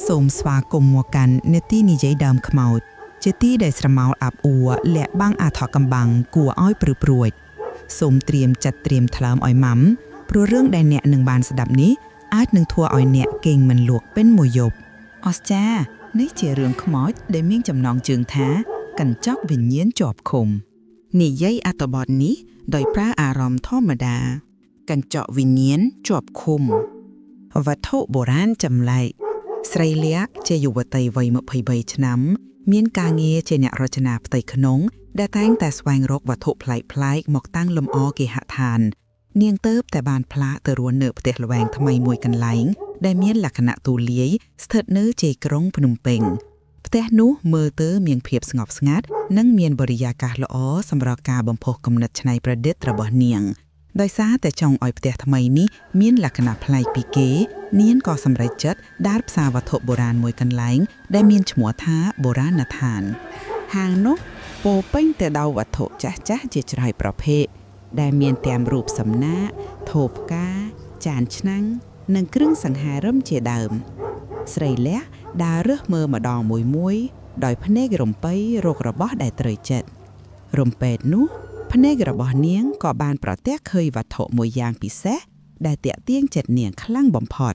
សូមស្វាគមន៍មកកាន់នេតិនិយាយដើមខ្មោចជាទីដែលស្រមោលអាប់អួរលាក់បាំងអាថ៌កំបាំងគួរឲ្យព្រឺព្រួចសូមត្រៀមចិត្តត្រៀមថ្លើមឲ្យម៉ាំព្រោះរឿងដែលអ្នកនឹងបានស្ដាប់នេះអាចនឹងធ្វើឲ្យអ្នកគេងមិនលក់ពេញមួយយប់អស្ចារ្យនេះជារឿងខ្មោចដែលមានចំណងជើងថា កញ្ចក់វិញ្ញាណជាប់ឃុំនិយាយអត្ថបទនេះដោយប្រើអារម្មណ៍ធម្មតា កញ្ចក់វិញ្ញាណជាប់ឃុំវត្ថុបុរាណចម្លែក ស្រីលក្ខជាយុវតីវ័យ23ឆ្នាំ មានការងារជាអ្នករចនាផ្ទៃក្នុង ដែលតែងតែស្វែងរកវត្ថុប្លែកៗមកតាំងលម្អគេហដ្ឋាន នាងទៅតែបានផ្លាកទៅរស់នៅផ្ទះល្វែងថ្មីមួយកន្លែង ដែលមានលក្ខណៈទូលាយស្ថិតនៅជាយក្រុងភ្នំពេញផ្ទះនោះមើលទៅមានភាពស្ងប់ស្ងាត់និងមានបរិយាកាសល្អសម្រាប់ការបំផុសគំនិតច្នៃប្រឌិតរបស់នាង ដោយសារតែចង់ឲ្យផ្ទះថ្មីនេះមានលក្ខណៈប្លែកពីគេ នាងក៏សម្រេចចិត្តដើរផ្សារវត្ថុបុរាណមួយកន្លែង ដែលមានឈ្មោះថាបុរាណដ្ឋាន ហាងនោះពោរពេញទៅដោយវត្ថុចាស់ៗជាច្រើនប្រភេទដែលមានទាំងរូបសំណាកថូផ្កា ចានឆ្នាំងនិងគ្រឿងសង្ហារឹមជាដើម ស្រីលះដើររើសមើលម្ដងមួយៗដោយភ្នែករំពៃរករបស់ដែលត្រូវចិត្តរំពេតនោះភ្នែករបស់នាងក៏បានប្រទះឃើញវត្ថុមួយយ៉ាងពិសេសដែលទាក់ទាញចិត្តនាងខ្លាំងបំផុត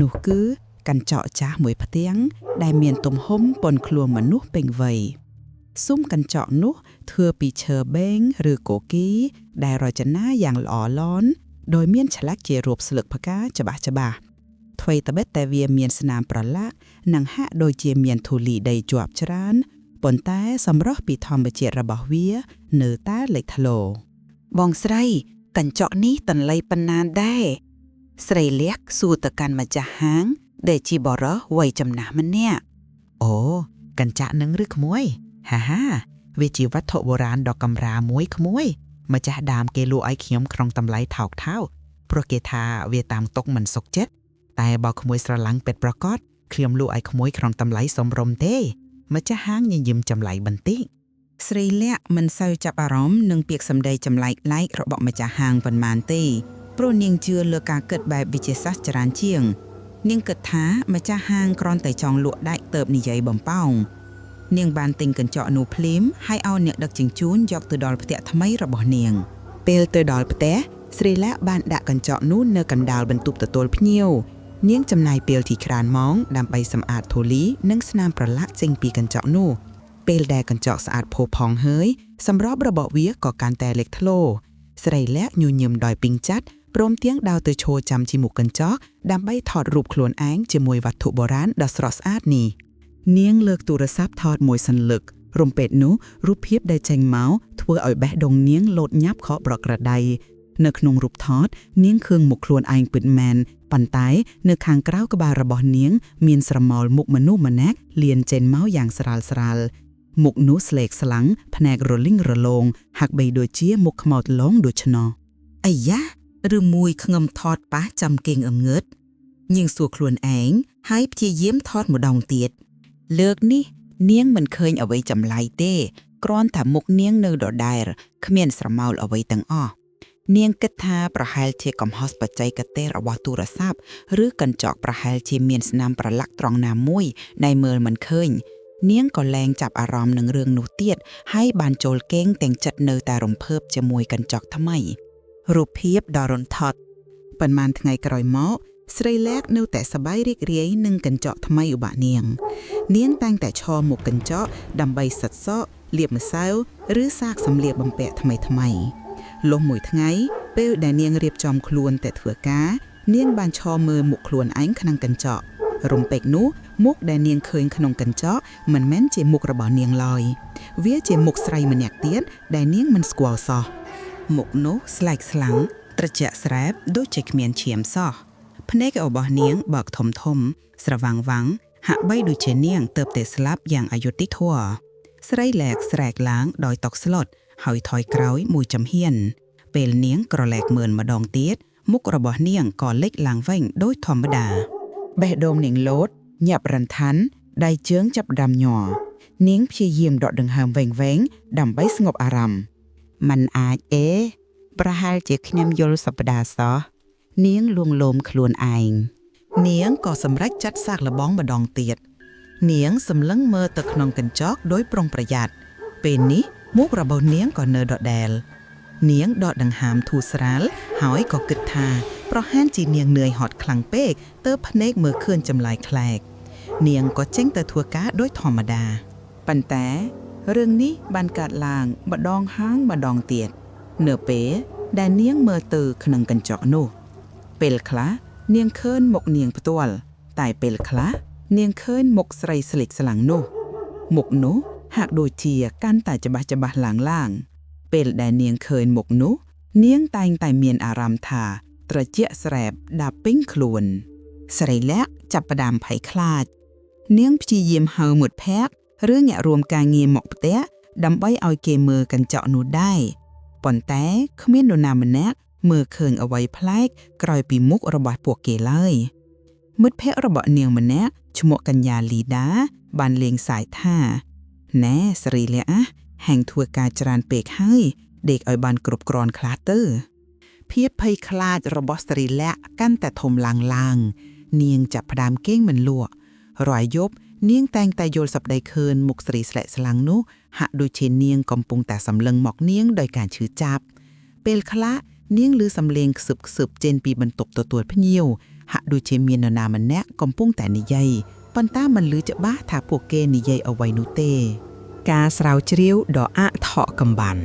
នោះគឺកញ្ចក់ចាស់មួយផ្ទាំងដែលមានទំហំប៉ុនខ្លួនមនុស្សពេញវ័យ ស៊ុមកញ្ចក់នោះធ្វើពីឈើបេងឬគគីដែលរចនាយ៉ាងល្អលន់ដោយមានឆ្លាក់ជារូបស្លឹកផ្កាច្បាស់ច្បាស់ថ្វីត្បិតតែវាមានស្នាមប្រឡាក់និងហាក់ដូចជាមានធូលីដីជាប់ច្រើនប៉ុន្តែសម្រស់ពីធម្មជាតិរបស់វានៅតែលេចធ្លោ បងស្រី កញ្ចក់នេះតន្លៃប៉ុណ្ណាដែរស្រីលក្ខសួរទៅកាន់ម្ចាស់ហាង ដែលជាបរិសវ័យចំណាស់ម្នាក់ អូកញ្ចាក់នឹងឬក្មួយហាហាវាជាវត្ថុបុរាណដ៏កម្រាមួយក្មួយម្ចាស់ដើមគេលក់ឲ្យខ្ញុំក្នុងតម្លៃថោកថោកព្រោះគេថាវាតាមទុកមិនសុខចិត្តតែបើក្មួយស្រឡាំងពិតប្រាកដខ្ញុំលក់ឲ្យក្មួយក្នុងតម្លៃសមរម្យទេម្ចាស់ហាងញញឹមចម្លែកបន្តិច ស្រីលក្ខមិនសូវចាប់អារម្មណ៍នឹងពាក្យសម្ដីចម្លែកឡែករបស់ម្ចាស់ហាងប៉ុន្មានទេព្រោះនាងជឿលើការគិតបែបវិទ្យាសាស្ត្រច្រើនជាង នាងគិតថាម្ចាស់ហាងគ្រាន់តែចង់លក់ដាច់ទៅនិយាយបំប៉ោងនាងបានទិញកញ្ចក់នោះភ្លាមហើយឲ្យអ្នកដឹកជញ្ជូនយកទៅដល់ផ្ទះថ្មីរបស់នាង ពេលទៅដល់ផ្ទះស្រីលក្ខបានដាក់កញ្ចក់នោះនៅកណ្ដាលបន្ទប់ទទួលភ្ញៀវនាងចំណាយពេលជាច្រើនម៉ោងដើម្បីសម្អាតធូលីនិងស្នាមប្រឡាក់ចេញពីកញ្ចក់នោះ ពេលដែលកញ្ចក់ស្អាតផូរផង់ហើយសម្របរបស់វាក៏កាន់តែលេចធ្លោស្រីលក្ខញញឹមដោយពេញចិត្តព្រមទាំងដើរទៅឈរចាំជាមុខកញ្ចក់ដើម្បីថតរូបខ្លួនឯងជាមួយវត្ថុបុរាណដ៏ស្រស់ស្អាតនេះនាងលើកទូរស័ព្ទថតមួយសន្លឹករំពេតនោះរូបភាពដែលចេញមកធ្វើឲ្យបេះដូងនាងលោតញាប់ខកប្រក្រតីនៅក្នុងរូបថតនាងឃើញមុខខ្លួនឯងពិតមែនប៉ុន្តែនៅខាងក្រៅក្បាលរបស់នាង មានស្រមោលមុខមនុស្សម្នាក់លៀនចេញមកយ៉ាងស្រាលស្រាល មុខនោះស្លេកស្លាំងភ្នែករលីងរលោងហាក់បីដូចជាមុខខ្មោចលងដូច្នោះ អាយ៉ាឬមួយខ្ងឹមថតប៉ះចំគេងអង្ងឹតនាងសួរខ្លួនឯងហើយព្យាយាមថតម្ដងទៀតលើកនេះ នាងមិនឃើញអ្វីចម្លែកទេគ្រាន់តែមុខនាងនៅដដែលគ្មានស្រមោលអ្វីទាំងអស់នាងគិតថាប្រហែលជាកំហុសបច្ចេកទេសរបស់ទូរស័ព្ទឬកញ្ចក់ប្រហែលជាមានស្នាមប្រឡាក់ត្រង់ណាមួយដែលមើលមិនឃើញ នាងក៏លែងចាប់អារម្មណ៍នឹងរឿងនោះទៀតហើយបានចូលគេងទាំងចិត្តនៅតែរំភើបជាមួយកញ្ចក់ថ្មីរូបភាពដ៏រន្ធត់ ប៉ុន្មានថ្ងៃក្រោយមកស្រីលែកនៅតែសប្បាយរីករាយនឹងកញ្ចក់ថ្មីរបស់នាង នាងតែងតែឈរមុខកញ្ចក់ដើម្បីសិតសក់លាបម្សៅឬសាកសម្លៀកបំពាក់ថ្មីថ្មីៗលុះមួយថ្ងៃពេលដែលនាងរៀបចំខ្លួនតែធ្វើការ នាងបានឈរមើលមុខខ្លួនឯងក្នុងកញ្ចក់រំពេចនោះមុខដែលនាងឃើញក្នុងកញ្ចក់មិនមែនជាមុខរបស់នាងឡើយវាជាមុខស្រីម្នាក់ទៀតដែលនាងមិនស្គាល់សោះ មុខនោះស្លែកស្លាំងត្រជាក់ស្រែបដូចជាគ្មានឈាមសោះភ្នែករបស់នាងបើកធំធំ ស្រវាំងវាំងហាក់បីដូចជានាងទៅតែស្លាប់យ៉ាងអយុត្តិធម៌ស្រីលែកស្រែកឡើងដោយតក់ស្លុតហើយថយក្រោយមួយចំហៀនពេលនាងក្រឡែកមើលម្ដងទៀតមុខរបស់នាងក៏លេចឡើងវិញដូចធម្មតា បេះដូងនាងលោតញាប់រន្ທັນដៃជើងចាប់ដាំញ័រនាងព្យាយាមដកដង្ហើមវែងៗដើម្បីស្ងប់អារម្មណ៍ มันអាចអេប្រហែលជាខ្ញុំយល់សប្តាហ៍សោះ នាងលួងលោមខ្លួនឯង នាងក៏សម្រេចចាត់សាកល្បងម្ដងទៀត នាងសម្លឹងមើលទៅក្នុងកញ្ចក់ដោយប្រុងប្រយ័ត្នពេលនេះមុខរបស់នាងក៏នៅដដែល នាងដកដង្ហើមធូរស្រាលហើយក៏គិតថាប្រហែលជានាងនឿយហត់ខ្លាំងពេកទើបភ្នែកមើលឃើញចម្លែកខ្លែកនាងក៏ចេញទៅធ្វើការដោយធម្មតាប៉ុន្តែរឿងនេះបានកើតឡើងម្ដងហាងម្ដងទៀតនៅពេលដែលនាងមើលទៅក្នុងកញ្ចក់នោះ ពេលខ្លះនាងឃើញមុខនាងផ្ទាល់តែពេលខ្លះនាងឃើញមុខស្រីស្លេកស្លាំងនោះ មុខនោះហាក់ដូចជាកាន់តែច្បាស់ច្បាស់ឡើងឡើងពេលដែលនាងឃើញមុខនោះ នាងតែងតែមានអារម្មណ៍ថាត្រជាក់ស្រែបដាប់ពេញខ្លួន ស្រីលក្ខណ៍ចាប់ផ្ដើមភ័យខ្លាច នាងព្យាយាមហៅមិត្តភក្តិឬអ្នករួមការងារមកផ្ទះដើម្បីឲ្យគេមើលកញ្ចក់នោះដែរប៉ុន្តែគ្មាននរណាម្នាក់មើលឃើញអ្វីប្លែកក្រោយពីមុខរបស់ពួកគេឡើយមិត្តភក្តិរបស់នាងម្នាក់ឈ្មោះកញ្ញាលីដា បានលេងសើចថាណែស្រីលក្ខណ៍អាហាងធ្វើការច្រើនពេកហើយដេកឲ្យបានគ្រប់គ្រាន់ខ្លះទៅ ភាពភ័យខ្លាចរបស់ស្រីលក្ខណ៍កាន់តែធំឡើងឡើង នាងចាប់ផ្ដើមគេងមិនលក់រាល់យប់នាងតែងតែយល់សប្តីឃើញមុខស្រីស្លែកស្លាំងនោះហាក់ដូចជានាងកំពុងតែសម្លឹងមកនាងដោយការឈឺចាប់ពេលខ្លះនាងឮសំឡេងខ្សឹបខ្សឹបចេញពីបន្ទប់ទទួលភ្ញៀវហាក់ដូចជាមាននរណាម្នាក់កំពុងតែនិយាយប៉ុន្តែមិនឮច្បាស់ថាពួកគេនិយាយអ្វីនោះទេ ការស្រាវជ្រាវដ៏អថកកំបាន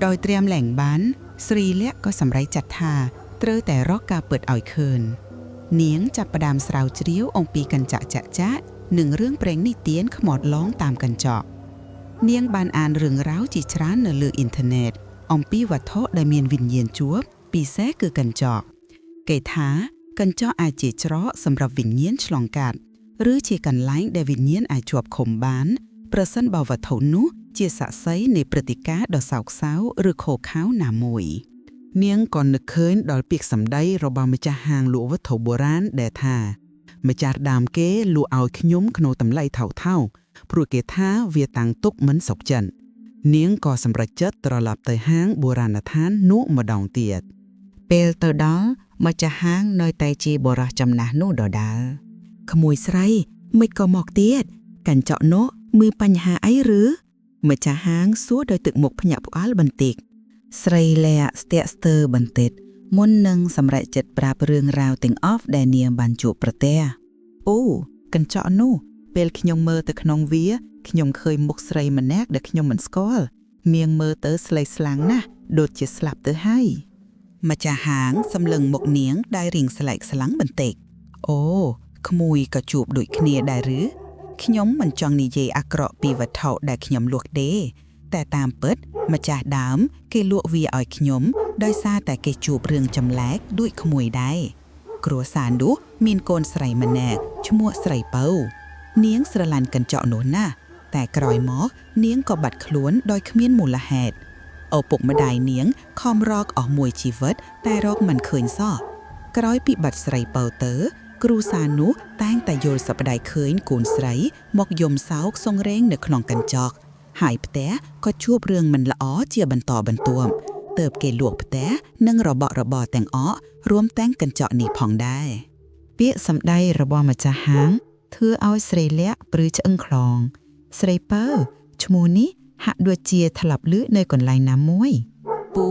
ដោយត្រៀមលែងបានស្រីលក្ខណ៍ក៏សម្រេចចាត់ថាត្រូវតែរកការពិតឲ្យឃើញនាងចាប់ផ្ដើមស្រាវជ្រាវអំពីកញ្ចក់ចាក់ចាក់និងរឿងព្រេងនិទានខ្មោចឡងតាមកញ្ចក់នាងបានអានរឿងរ៉ាវជាច្រើននៅលើអ៊ីនធឺណិតអំពីវត្ថុដែលមានវិញ្ញាណជួបពិសេសគឺកញ្ចក់គេថាកញ្ចក់អាចជាច្រកសម្រាប់វិញ្ញាណឆ្លងកាត់ឬជាកន្លែងដែលវិញ្ញាណអាចជាប់ឃុំបាន ប្រសិនបើវត្ថុនោះជាសាក្សីនៃព្រឹត្តិការណ៍ដ៏សោកសៅឬខុសខៅណាមួយ នាងក៏នឹកឃើញដល់ពាក្យសម្ដីរបស់ម្ចាស់ហាងលក់វត្ថុបុរាណដែលថា ម្ចាស់ដើមគេលក់ឲ្យខ្ញុំក្នុងតម្លៃថោកថោកព្រោះគេថាវាតាំងទុកមិនសុខចិត្តនាងក៏សម្រេចចិត្តត្រឡប់ទៅហាងបុរាណដ្ឋាននោះម្ដងទៀត ពេលទៅដល់ម្ចាស់ហាងនៅតែជាបុរសចំណាស់នោះដដែល ក្មួយស្រីមិនក៏មកទៀតកញ្ចក់នោះមានបញ្ហាអីឬម្ចាស់ហាងសួរដោយទឹកមុខភ្ញាក់ផ្អើលបន្តិច ស្រីលក្ខណ៍ស្ទាក់ស្ទើរបន្តិចមុននឹងសម្រេចចិត្តប្រាប់រឿងរ៉ាវទាំងអស់ដែលនាងបានជួបប្រទះ អូកញ្ចក់នោះពេលខ្ញុំមើលទៅក្នុងវាខ្ញុំឃើញមុខស្រីម្នាក់ដែលខ្ញុំមិនស្គាល់នាងមើលទៅស្លេកស្លាំងណាស់ដូចជាស្លាប់ទៅហើយ ម្ចាស់ហាងសម្លឹងមុខនាងដែលរៀងស្លែកស្លាំងបន្តិចអូក្មួយក៏ជួបដូចគ្នាដែរឬខ្ញុំមិនចង់និយាយអាក្រក់ពីវត្ថុដែលខ្ញុំលក់ទេតែតាមពិតម្ចាស់ដើម គេលក់វាឲ្យខ្ញុំដោយសារតែគេជួបរឿងចម្លែកដូចក្មួយដែរគ្រួសារនោះមានកូនស្រីម្នាក់ឈ្មោះស្រីពៅនាងស្រឡាញ់កញ្ចក់នោះណាស់តែក្រោយមកនាងក៏បាត់ខ្លួនដោយគ្មានមូលហេតុ ឪពុកម្ដាយនាងខំរកអស់មួយជីវិតតែរកមិនឃើញសោះក្រោយពីបាត់ស្រីពៅទៅ គ្រូសានោះតែងតែយល់សប្តាយឃើញកូនស្រីមកយំសោកសង្រេងនៅក្នុងកញ្ចក់ហើយផ្ទះក៏ជួបរឿងមិនល្អជាបន្តបន្ទាប់ទើបគេលក់ផ្ទះនិងរបស់របរទាំងអស់រួមទាំងកញ្ចក់នេះផងដែរ ពាក្យសម្ដីរបស់ម្ចាស់ហាងធ្វើឲ្យស្រីលក្ខណ៍ព្រឺឆ្អឹងខ្នងស្រីពៅឈ្មោះនេះហាក់ដូចជាធ្លាប់ឮនៅកន្លែងណាមួយ ពូ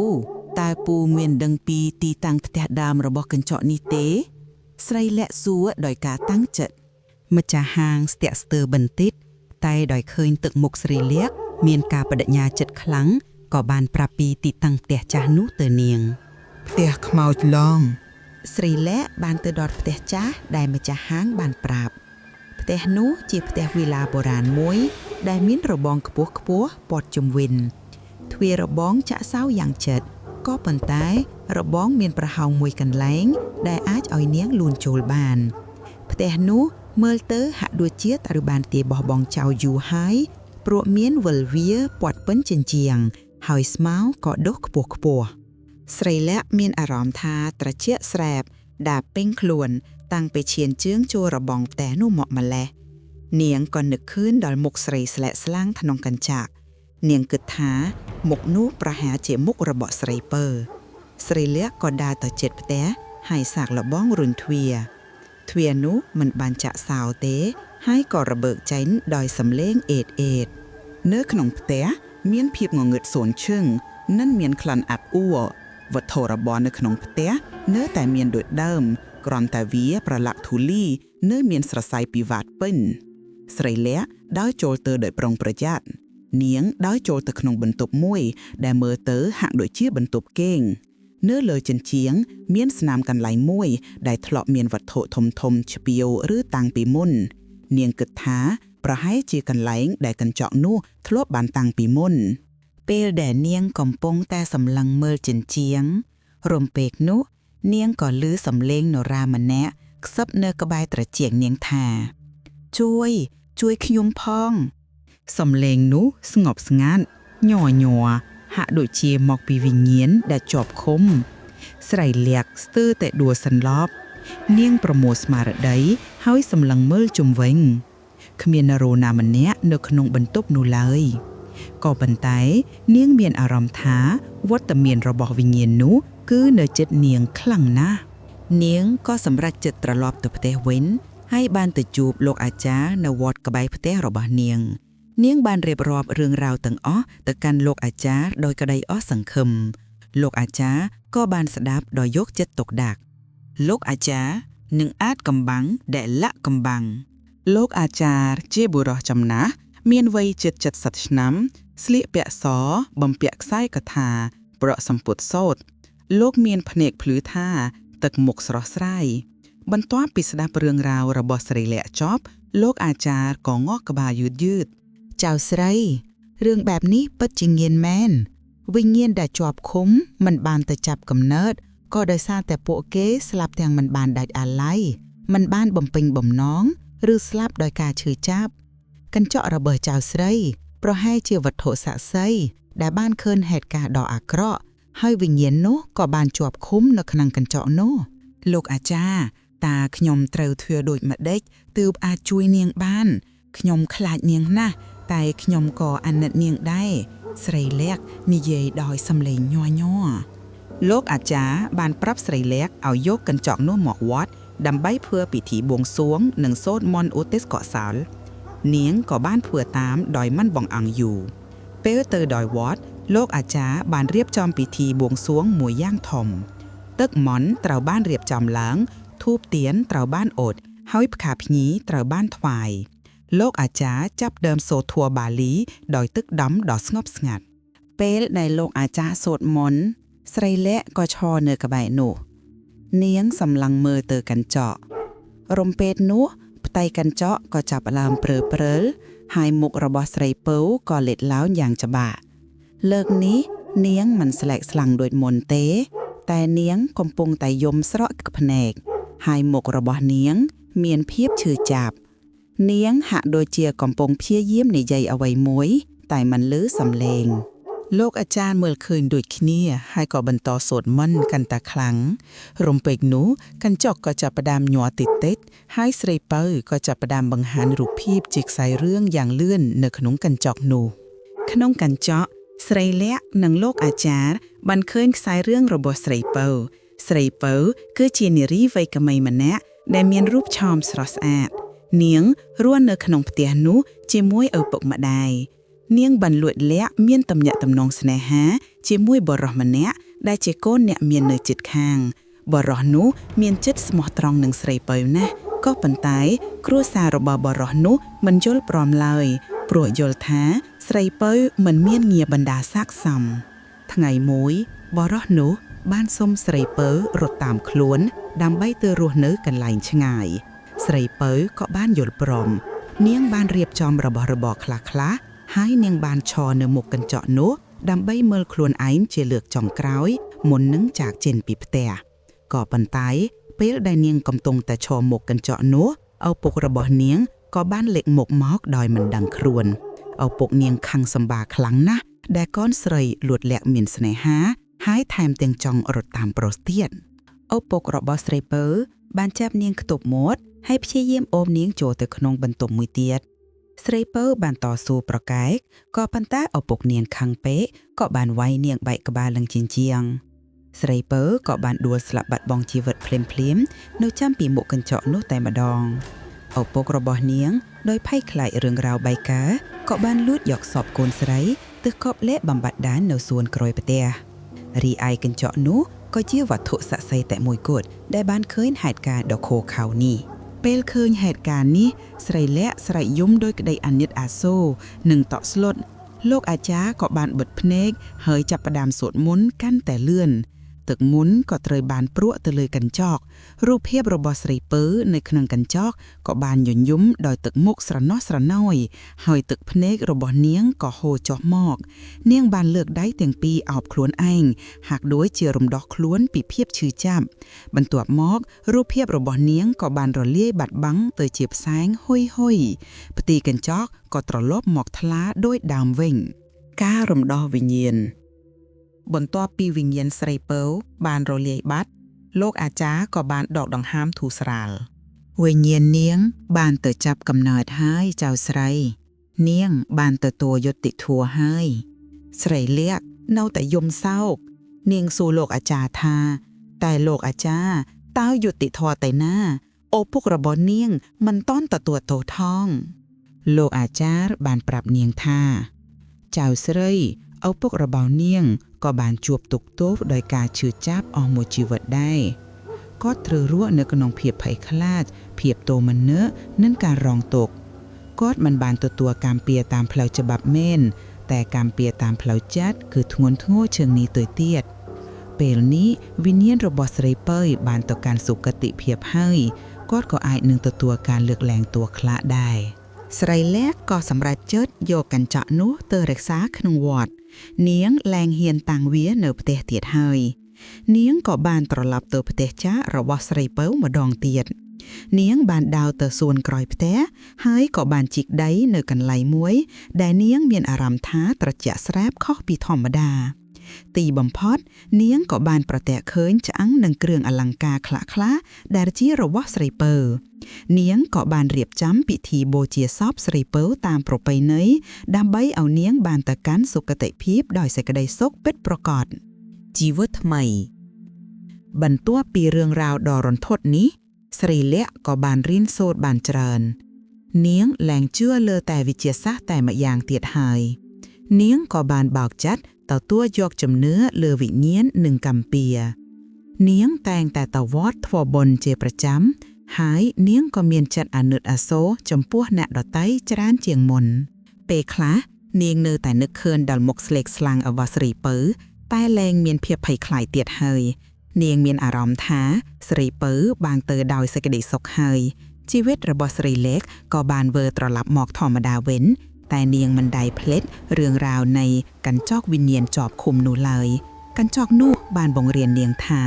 តើពូមានដឹងពីទីតាំងផ្ទះដើមរបស់កញ្ចក់នេះទេ ស្រីលាក់សួរដោយការតាំងចិត្ត ម្ចាស់ហាងស្ទាក់ស្ទើរបន្តិចតែដោយឃើញទឹកមុខស្រីលក្ខណ៍មានការបដិញ្ញាចិត្តខ្លាំងក៏បានប្រាប់ពីទីតាំងផ្ទះចាស់នោះទៅនាង ផ្ទះខ្មោចឡង ស្រីលក្ខណ៍បានទៅដល់ផ្ទះចាស់ដែលម្ចាស់ហាងបានប្រាប់ផ្ទះនោះជាផ្ទះវីឡាបុរាណមួយ ដែលមានរបងខ្ពស់ខ្ពស់ព័ទ្ធជុំវិញទ្វាររបងចាក់សោយ៉ាងជិតក៏ប៉ុន្តែរបងមានប្រហោងមួយកន្លែង ដែលអាចឲ្យនាងលូនចូលបាន ផ្ទះនោះមើលទៅហាក់ដូចជាត្រូវបានគេបោះបង់ចោលយូរហើយព្រោះមានវិលវាព័ទ្ធពេញជញ្ជាំងហើយស្មៅក៏ដុះខ្ពស់ខ្ពស់ ស្រីលក្ខណ៍មានអារម្មណ៍ថាត្រជាក់ស្រែបដាពេញខ្លួន តាំងពីឈានជើងចូលរបងផ្ទះនោះមកម្លេះនាងក៏នឹកឃើញដល់មុខស្រីស្លែកស្លាំងក្នុងកញ្ចក់នាងគិតថាមុខនោះប្រហែលជាមុខរបស់ស្រីពើស្រីលក្ខណ៍ក៏ដើរទៅជិតផ្ទះ ហើយសាកល្បងរុញទ្វារទ្វារនោះមិនបានចាក់សោទេ ហើយក៏របើកចេញដោយសំឡេងអេតអេត នៅក្នុងផ្ទះមានភាពងងឹតសូន្យឈឹងនិងមានក្លិនអាប់អួរវត្ថុរបរនៅក្នុងផ្ទះនៅតែមានដូចដើមគ្រាន់តែវាប្រឡាក់ធូលីនៅមានសរសៃពីវ៉ាតពេញស្រីលក្ខដើរចូលទៅដោយប្រុងប្រយ័ត្ននាងដើរចូលទៅក្នុងបន្ទប់មួយ ដែលមើលទៅហាក់ដូចជាបន្ទប់គេង នៅលើជញ្ជាំងមានស្នាមកន្លែងមួយ ដែលធ្លាប់មានវត្ថុធំៗជ្ពាវឬតាំងពីមុន នាងគិតថាប្រហែលជាកន្លែងដែលកញ្ចក់នោះធ្លាប់បានតាំងពីមុន ពេលដែលនាងកំពុងតែសម្លឹងមើលជញ្ជាំងរំពេកនោះ នាងក៏ឮសំឡេងនរាម្នាក់ខ្សឹបនៅក្បែរត្រចៀកនាងថា ជួយ ជួយខ្ញុំផង សំឡេងនោះស្ងប់ស្ងាត់ញ័រញ័រហាក់ដូចជាមកពីវិញ្ញាណដែលជាប់ឃុំ ស្រីលក្ខស្ទើរតែដួលសន្លប់ នាងប្រមូលស្មារតីហើយសម្លឹងមើលជុំវិញគ្មាននរណាម្នាក់នៅក្នុងបន្ទប់នោះឡើយក៏ប៉ុន្តែ នាងមានអារម្មណ៍ថាវត្តមានរបស់វិញ្ញាណនោះគឺនៅជិតនាងខ្លាំងណាស់ នាងក៏សម្រេចចិត្តត្រឡប់ទៅផ្ទះវិញហើយបានទៅជួបលោកអាចារ្យនៅវត្តក្បែរផ្ទះរបស់នាង នាងបានរៀបរាប់រឿងរ៉ាវទាំងអស់ទៅកាន់លោកអាចារ្យដោយក្តីអស់សង្ឃឹមលោកអាចារ្យក៏បានស្ដាប់ដោយយកចិត្តទុកដាក់លោកអាចារ្យនឹងអាចកំបាំងដែលលាក់កំបាំង លោកអាចារ្យជាបុរសចំណាស់មានវ័យជិត70ឆ្នាំ ស្លៀកពាក់សបំពាក់ខ្សែកថា ប្រក់សម្ពុតសូត្រលោកមានភ្នែកភ្លឺថា ទឹកមុខស្រស់ស្រាយបន្ទាប់ពីស្ដាប់រឿងរ៉ាវរបស់ស្រីលក្ខចប់ លោកអាចារ្យក៏ងក់ក្បាលយឺតយឺត ចៅស្រីរឿងបែបនេះពិតជាងានមែនវិញ្ញាណដែលជាប់ឃុំមិនបានទៅចាប់កំណើតក៏ដោយសារតែពួកគេស្លាប់ទាំងមិនបានដាច់អាល័យមិនបានបំពេញបំណងឬស្លាប់ដោយការឈឺចាប់កញ្ចក់របស់ចៅស្រី ប្រហែលជាវត្ថុស័ក្តិសិទ្ធិដែលបានឃើញហេតុការណ៍ដ៏អាក្រក់ហើយវិញ្ញាណនោះក៏បានជាប់ឃុំនៅក្នុងកញ្ចក់នោះ លោកអាចារ្យតើខ្ញុំត្រូវធ្វើដូចម្ដេចទើបអាចជួយនាងបាន ខ្ញុំខ្លាចនាងណាស់តែខ្ញុំក៏អាណិតនាងដែរស្រីលក្ខនិយាយដោយសំឡេងញ័រញ័រលោកអាចារ្យបានប្រាប់ស្រីលក្ខឲ្យយកកញ្ចក់នោះមកវត្តដើម្បីធ្វើពិធីបួងសួងនិងសូត្រមន្តឧទ្ទិសកុសលនាងក៏បានធ្វើតាមដោយមិនបង្អង់យូរពេលទៅដោយវត្តលោកអាចារ្យបានរៀបចំពិធីបួងសួងមួយយ៉ាងធំ ទឹកមន្តត្រូវបានរៀបចំឡើងធូបទៀនត្រូវបានអត់ហើយផ្កាភ្ញីត្រូវបានថ្វាយ លោកអាចារ្យចាប់ដើមសូត្រធម៌បាលីដោយទឹកដំដ៏ស្ងប់ស្ងាត់ ពេលដែលលោកអាចារ្យសូត្រមន្តស្រីលក្ខក៏ឈរនៅក្បែរនោះ នាងសម្លឹងមើលទៅកញ្ចក់រំពេតនោះផ្ទៃកញ្ចក់ក៏ចាប់ផ្ដើមព្រើព្រើលហើយមុខរបស់ស្រីពៅក៏លេចឡើងយ៉ាងច្បាស់លើកនេះ នាងមិនស្លែកស្លាំងដូចមុនទេ តែនាងកំពុងតែយំស្រក់ភ្នែកហើយមុខរបស់នាង មានភាពឈឺចាប់ នាងហាក់ដូចជាកំពុងព្យាយាមនិយាយអ្វីមួយ តែមិនឮសំឡេង លោកអាចារ្យមើលឃើញដូចគ្នាហើយក៏បន្តសូត្រមន្តកាន់តែខ្លាំងរំពេចនោះកញ្ចក់ក៏ចាប់ផ្ដើមញ័រតិចៗហើយស្រីពៅក៏ចាប់ផ្ដើមបង្ហាញរូបភាពជាខ្សែរឿងយ៉ាងលឿននៅក្នុងកញ្ចក់នោះ ក្នុងកញ្ចក់ស្រីលក្ខនិងលោកអាចារ្យបានឃើញខ្សែរឿងរបស់ស្រីពៅស្រីពៅគឺជានារីវ័យក្មេងម្នាក់ដែលមានរូបឆោមស្រស់ស្អាត នាងរស់នៅក្នុងផ្ទះនោះជាមួយឪពុកម្ដាយនាងបានលួចលាក់មានទំនាក់ទំនងស្នេហា ជាមួយបុរសម្នាក់ដែលជាកូនអ្នកមាននៅជិតខាងបុរសនោះមានចិត្តស្មោះត្រង់នឹងស្រីពៅណាស់ក៏ប៉ុន្តែ គ្រួសាររបស់បុរសនោះមិនយល់ព្រមឡើយ ព្រោះយល់ថាស្រីពៅមិនមានងារបណ្ដាស័ក្តិសមថ្ងៃមួយបរោះនោះបានសុំស្រីពៅរត់តាមខ្លួន ដើម្បីទៅរស់នៅកន្លែងឆ្ងាយ ស្រីពៅក៏បានយល់ព្រម នាងបានរៀបចំរបស់របរខ្លះៗហើយនាងបានឈរនៅមុខកញ្ចក់នោះដើម្បីមើលខ្លួនឯងជាលើកចុងក្រោយមុននឹងចាកចេញពីផ្ទះក៏ប៉ុន្តែពេលដែលនាងកំពុងតែឈរមុខកញ្ចក់នោះឪពុករបស់នាងក៏បានលេចមុខមកដោយមិនដឹងខ្លួន ឪពុកនាងខឹងសម្បាខ្លាំងណាស់ដែលកូនស្រីលួចលាក់មានស្នេហា ហើយថែមទាំងចង់រត់តាមប្រុសទៀត ឪពុករបស់ស្រីពៅបានចាប់នាងខ្ទប់មាត់ហើយព្យាយាមអូមនាងចូលទៅក្នុងបន្ទប់មួយទៀតស្រីពៅបានតស៊ូប្រកែកក៏ប៉ុន្តែឪពុកនាងខឹងពេកក៏បានវាយនាងបែកក្បាលនឹងជញ្ជាំង ស្រីពៅក៏បានដួលស្លាប់បាត់បង់ជីវិតភ្លាមៗនៅចាំពីមុខកញ្ចក់នោះតែម្ដងឪពុករបស់នាងដោយភ័យខ្លាចរឿងរ៉ាវបាយការក៏បានលួចយកសពកូនស្រីទៅកប់លាក់បំបត្តិដាននៅសួនក្រោយផ្ទះរីឯកញ្ចក់នោះក៏ជាវត្ថុស័ក្តិសិទ្ធិតែមួយគត់ដែលបានឃើញហេតុការណ៍ដ៏ឃោរឃៅនេះ ពេលឃើញហេតុការណ៍នេះស្រីលក្ខស្រែកយំដោយក្តីអាណិតអាសូរនិងតក់ស្លុតលោកអាចារ្យក៏បានបិទភ្នែកហើយចាប់ផ្ដើមសូត្រមន្តកាន់តែលឿនទឹកមន្តក៏ត្រូវបានព្រក់ទៅលើកញ្ចក់រូបភាពរបស់ស្រីពៅនៅក្នុងកញ្ចក់ក៏បានញញឹមដោយទឹកមុខស្រណោះស្រណោយហើយទឹកភ្នែករបស់នាងក៏ហូរចុះមក នាងបានលើកដៃទាំងពីរអោបខ្លួនឯងហាក់ដូចជារំដោះខ្លួនពីភាពឈឺចាប់ បន្ទាប់មករូបភាពរបស់នាងក៏បានរលាយបាត់បង់ទៅជាផ្សែងហុយហុយផ្ទៃកញ្ចក់ក៏ត្រឡប់មកថ្លាដោយដើមវិញ ការរំដោះវិញ្ញាណបន្ទាប់ពីវិញ្ញាណស្រីពៅបានរលាយបាត់លោកអាចារ្យក៏បានដកដង្ហើមធូរស្រាល វិញ្ញាណនាងបានទៅចាប់កំណើតហើយចៅស្រី នាងបានទទួលយុត្តិធម៌ហើយ ស្រីលក្ខនៅតែយំសោក នាងសួរលោកអាចារ្យថា តែលោកអាចារ្យតើយុត្តិធម៌ទៅណាឪពុករបស់នាងមិនតន់ទទួលទោសថង លោកអាចារ្យបានប្រាប់នាងថា ចៅស្រីឪពុករបស់នាងក៏បានជួបទុក្ខទោសដោយការឈឺចាប់អស់មួយជីវិតដែរគាត់ត្រូវរស់នៅក្នុងភាពភ័យខ្លាច ភាពទោមនស្សនិងការរងទុក្ខគាត់មិនបានទទួលកម្មពៀរតាមផ្លូវច្បាប់មែនតែកម្មពៀរតាមផ្លូវចិត្តគឺធ្ងន់ធ្ងរជាងនេះទៅទៀតពេលនេះវិញ្ញាណរបស់ស្រីពៅបានទៅកាន់សុគតិភាពហើយគាត់ក៏អាចនឹងទទួលការលើកលែងទោសខ្លះដែរ ស្រីលក្ខក៏សម្រេចចិត្តយកកញ្ចក់នោះទៅរក្សាក្នុងវត្តនាងលែងហ៊ានតាំងវានៅផ្ទះទៀតហើយ នាងក៏បានត្រឡប់ទៅផ្ទះចាស់របស់ស្រីពៅម្ដងទៀតនាងបានដើរទៅសួនក្រោយផ្ទះហើយក៏បានជីកដីនៅកន្លែងមួយ ដែលនាងមានអារម្មណ៍ថាត្រជាក់ស្រាបខុសពីធម្មតា ទីបំផុត នាងក៏បានប្រទះឃើញឆ្អឹងនិងគ្រឿងអលង្ការខ្លះៗដែលជារបស់ស្រីពៅ នាងក៏បានរៀបចំពិធីបូជាសពស្រីពៅតាមប្រពៃណីដើម្បីឲ្យនាងបានទៅកាន់សុគតិភាពដោយសេចក្តីសុខពិតប្រាកដ ជីវិតថ្មី បន្ទាប់ពីរឿងរ៉ាវដ៏រន្ធត់នេះស្រីលក្ខក៏បានរៀនសូត្របានច្រើន នាងលែងជឿលើតែវិទ្យាសាស្ត្រតែម្យ៉ាងទៀតហើយ នាងក៏បានបោកចិត្តទទួលយកជំនឿលើវិញ្ញាណនិងកម្មពៀរនាងតែងតែទៅវត្តធ្វើបុណ្យជាប្រចាំហើយនាងក៏មានចិត្តអាណិតអាសូរចំពោះអ្នកដទៃច្រើនជាងមុន ពេលខ្លះនាងនៅតែនឹកឃើញដល់មុខស្លេកស្លាំងរបស់ស្រីពៅ តែលែងមានភាពភ័យខ្លាចទៀតហើយ នាងមានអារម្មណ៍ថាស្រីពៅបានទៅដោយសេចក្តីសុខហើយជីវិតរបស់ស្រីលេខក៏បានវិលត្រឡប់មកធម្មតាវិញ តែនាងមិនដែលភ្លេចរឿងរ៉ាវនៃកញ្ចក់វិញ្ញាណជាប់ឃុំនោះឡើយកញ្ចក់នោះបានបង្រៀននាងថា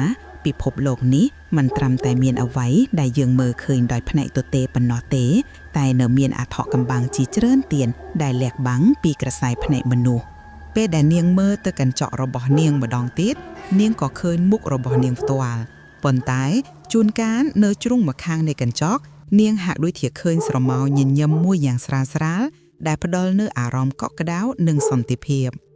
ពិភពលោកនេះមិនត្រឹមតែមានអ្វីដែលយើងមើលឃើញដោយភ្នែកទទេប៉ុណ្ណោះទេ តែនៅមានអថកំបាំងជាច្រើនទៀតដែលលាក់បាំងពីក្រសែភ្នែកមនុស្ស ពេលដែលនាងមើលទៅកញ្ចក់របស់នាងម្ដងទៀតនាងក៏ឃើញមុខរបស់នាងផ្ទាល់ប៉ុន្តែជួនកាលនៅជ្រុងម្ខាងនៃកញ្ចក់នាងហាក់ដូចជាឃើញស្រមោលញញឹមមួយយ៉ាងស្រាលៗដែលផ្ដល់នូវអារម្មណ៍កក់ក្ដៅនិងសន្តិភាព។